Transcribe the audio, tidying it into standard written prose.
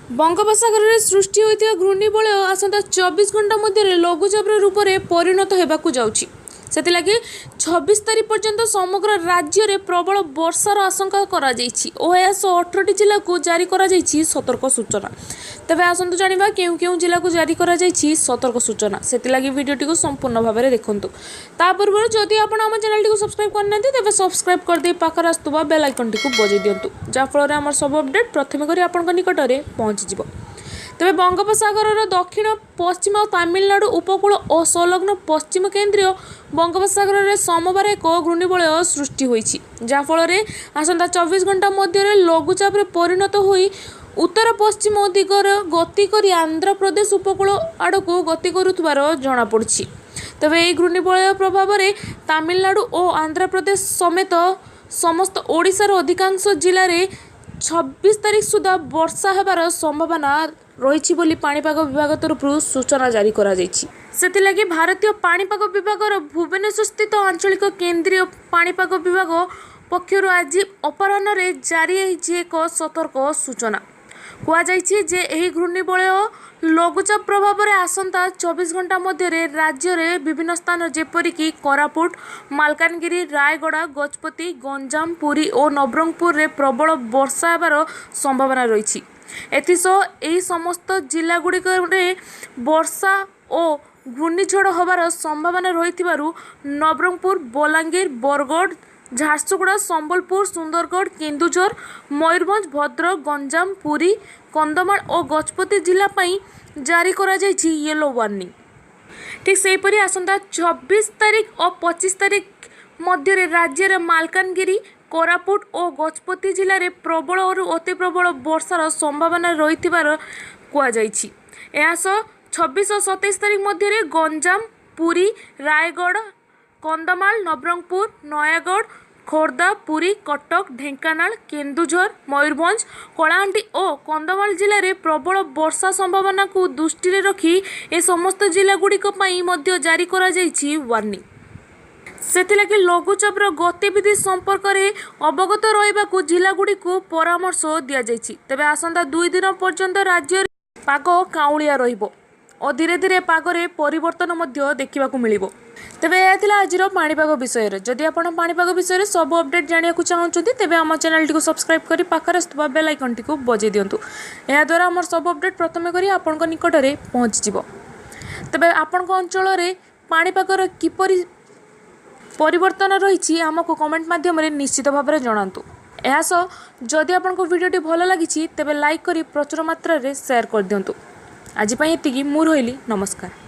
ବଙ୍ଗୋପସାଗରରେ ସୃଷ୍ଟି ହୋଇଥିବା ଘୂର୍ଣ୍ଣିବଳୟ ଆସନ୍ତା 24 ଘଣ୍ଟା ମଧ୍ୟରେ ଲଘୁଚାପର ରୂପରେ ପରିଣତ ହେବାକୁ ଯାଉଛି। ସେଥିଲାଗି 26 ତାରିଖ ପର୍ଯ୍ୟନ୍ତ ସମଗ୍ର ରାଜ୍ୟରେ ପ୍ରବଳ ବର୍ଷାର ଆଶଙ୍କା କରାଯାଇଛି ଓ ଏହା ସହ 18ଟି ଜିଲ୍ଲାକୁ ଜାରି କରାଯାଇଛି ସତର୍କ ସୂଚନା। ତେବେ ଆସନ୍ତୁ ଜାଣିବା, କେଉଁ କେଉଁ ଜିଲ୍ଲାକୁ ଜାରି କରାଯାଇଛି ସତର୍କ ସୂଚନା। ସେଥିଲାଗି ଭିଡ଼ିଓଟିକୁ ସମ୍ପୂର୍ଣ୍ଣ ଭାବରେ ଦେଖନ୍ତୁ। ତା ପୂର୍ବରୁ ଯଦି ଆପଣ ଆମ ଚ୍ୟାନେଲଟିକୁ ସବସ୍କ୍ରାଇବ୍ କରିନାହାନ୍ତି, ତେବେ ସବସ୍କ୍ରାଇବ୍ କରିଦେଇ ପାଖରେ ଆସୁଥିବା ବେଲ୍ ଆଇକନ୍ଟିକୁ ବଜାଇ ଦିଅନ୍ତୁ, ଯାହାଫଳରେ ଆମର ସବୁ ଅପଡ଼େଟ୍ ପ୍ରଥମେ କରି ଆପଣଙ୍କ ନିକଟରେ ପହଞ୍ଚିଯିବ। ତେବେ ବଙ୍ଗୋପସାଗରର ଦକ୍ଷିଣ ପଶ୍ଚିମ ତାମିଲନାଡୁ ଉପକୂଳ ଓ ସଂଲଗ୍ନ ପଶ୍ଚିମ କେନ୍ଦ୍ରୀୟ ବଙ୍ଗୋପସାଗରରେ ସୋମବାର ଏକ ଘୂର୍ଣ୍ଣିବଳୟ ସୃଷ୍ଟି ହୋଇଛି, ଯାହାଫଳରେ ଆସନ୍ତା 24 ଘଣ୍ଟା ମଧ୍ୟରେ ଲଘୁଚାପରେ ପରିଣତ ହୋଇ ଉତ୍ତର ପଶ୍ଚିମ ଦିଗରେ ଗତି କରି ଆନ୍ଧ୍ରପ୍ରଦେଶ ଉପକୂଳ ଆଡ଼କୁ ଗତି କରୁଥିବାର ଜଣାପଡ଼ିଛି। ତେବେ ଏହି ଘୂର୍ଣ୍ଣିବଳୟ ପ୍ରଭାବରେ ତାମିଲନାଡୁ ଓ ଆନ୍ଧ୍ରପ୍ରଦେଶ ସମେତ ସମସ୍ତ ଓଡ଼ିଶାର ଅଧିକାଂଶ ଜିଲ୍ଲାରେ 26 ତାରିଖ ସୁଦ୍ଧା ବର୍ଷା ହେବାର ସମ୍ଭାବନା ରହିଛି ବୋଲି ପାଣିପାଗ ବିଭାଗ ତରଫରୁ ସୂଚନା ଜାରି କରାଯାଇଛି। ସେଥିଲାଗି ଭାରତୀୟ ପାଣିପାଗ ବିଭାଗର ଭୁବନେଶ୍ୱର ସ୍ଥିତ ଆଞ୍ଚଳିକ କେନ୍ଦ୍ରୀୟ ପାଣିପାଗ ବିଭାଗ ପକ୍ଷରୁ ଆଜି ଅପରାହ୍ନରେ ଜାରି ହୋଇଛି ଏକ ସତର୍କ ସୂଚନା। କୁହାଯାଇଛି ଯେ, ଏହି ଘୂର୍ଣ୍ଣିବଳୟ ଲଘୁଚାପ ପ୍ରଭାବରେ ଆସନ୍ତା 24 ଘଣ୍ଟା ମଧ୍ୟରେ ରାଜ୍ୟରେ ବିଭିନ୍ନ ସ୍ଥାନ ଯେପରିକି କୋରାପୁଟ, ମାଲକାନଗିରି, ରାୟଗଡ଼ା, ଗଜପତି, ଗଞ୍ଜାମ, ପୁରୀ ଓ ନବରଙ୍ଗପୁରରେ ପ୍ରବଳ ବର୍ଷା ହେବାର ସମ୍ଭାବନା ରହିଛି। ଏଥିସହ ଏହି ସମସ୍ତ ଜିଲ୍ଲାଗୁଡ଼ିକରେ ବର୍ଷା ଓ ଘୂର୍ଣ୍ଣିଝଡ଼ ହେବାର ସମ୍ଭାବନା ରହିଥିବାରୁ ନବରଙ୍ଗପୁର, ବଲାଙ୍ଗୀର, ବରଗଡ଼, ଝାରସୁଗୁଡ଼ା, ସମ୍ବଲପୁର, ସୁନ୍ଦରଗଡ଼, କେନ୍ଦୁଝର, ମୟୂରଭଞ୍ଜ, ଭଦ୍ରକ, ଗଞ୍ଜାମ, ପୁରୀ, କନ୍ଧମାଳ ଓ ଗଜପତି ଜିଲ୍ଲା ପାଇଁ ଜାରି କରାଯାଇଛି ୟେଲୋ ୱାର୍ଣ୍ଣିଂ। ଠିକ୍ ସେହିପରି ଆସନ୍ତା 26 ତାରିଖ ଓ 25 ତାରିଖ ମଧ୍ୟରେ ରାଜ୍ୟରେ ମାଲକାନଗିରି, କୋରାପୁଟ ଓ ଗଜପତି ଜିଲ୍ଲାରେ ପ୍ରବଳରୁ ଅତି ପ୍ରବଳ ବର୍ଷାର ସମ୍ଭାବନା ରହିଥିବାର କୁହାଯାଇଛି। ଏହା ସହ 26 ଓ 27 ତାରିଖ ମଧ୍ୟରେ ଗଞ୍ଜାମ, ପୁରୀ, ରାୟଗଡ଼ା, କନ୍ଧମାଳ, ନବରଙ୍ଗପୁର, ନୟାଗଡ଼, ଖୋର୍ଦ୍ଧା, ପୁରୀ, କଟକ, ଢେଙ୍କାନାଳ, କେନ୍ଦୁଝର, ମୟୂରଭଞ୍ଜ, କଳାହାଣ୍ଡି ଓ କନ୍ଧମାଳ ଜିଲ୍ଲାରେ ପ୍ରବଳ ବର୍ଷା ସମ୍ଭାବନାକୁ ଦୃଷ୍ଟିରେ ରଖି ଏ ସମସ୍ତ ଜିଲ୍ଲାଗୁଡ଼ିକ ପାଇଁ ମଧ୍ୟ ଜାରି କରାଯାଇଛି ୱାର୍ଣ୍ଣିଂ। ସେଥିଲାଗି ଲଘୁଚାପର ଗତିବିଧି ସମ୍ପର୍କରେ ଅବଗତ ରହିବାକୁ ଜିଲ୍ଲାଗୁଡ଼ିକୁ ପରାମର୍ଶ ଦିଆଯାଇଛି। ତେବେ ଆସନ୍ତା 2 ଦିନ ପର୍ଯ୍ୟନ୍ତ ରାଜ୍ୟରେ ପାଗ କାଉଁଳିଆ ରହିବ ଓ ଧୀରେ ଧୀରେ ପାଗରେ ପରିବର୍ତ୍ତନ ମଧ୍ୟ ଦେଖିବାକୁ ମିଳିବ। ତେବେ ଏହା ଥିଲା ଆଜିର ପାଣିପାଗ ବିଷୟରେ। ଯଦି ଆପଣ ପାଣିପାଗ ବିଷୟରେ ସବୁ ଅପଡ଼େଟ୍ ଜାଣିବାକୁ ଚାହୁଁଛନ୍ତି, ତେବେ ଆମ ଚ୍ୟାନେଲଟିକୁ ସବସ୍କ୍ରାଇବ୍ କରି ପାଖରେ ଆସୁଥିବା ବେଲ୍ ଆଇକନ୍ଟିକୁ ବଜାଇ ଦିଅନ୍ତୁ। ଏହାଦ୍ୱାରା ଆମର ସବୁ ଅପଡ଼େଟ୍ ପ୍ରଥମେ କରି ଆପଣଙ୍କ ନିକଟରେ ପହଞ୍ଚିଯିବ। ତେବେ ଆପଣଙ୍କ ଅଞ୍ଚଳରେ ପାଣିପାଗର କିପରି ପରିବର୍ତ୍ତନ ରହିଛି, ଆମକୁ କମେଣ୍ଟ ମାଧ୍ୟମରେ ନିଶ୍ଚିତ ଭାବରେ ଜଣାନ୍ତୁ। ଏହା ସହ ଯଦି ଆପଣଙ୍କୁ ଭିଡ଼ିଓଟି ଭଲ ଲାଗିଛି, ତେବେ ଲାଇକ୍ କରି ପ୍ରଚୁର ମାତ୍ରାରେ ସେୟାର କରିଦିଅନ୍ତୁ। ଆଜି ପାଇଁ ଏତିକି, ମୁଁ ରହିଲି, ନମସ୍କାର।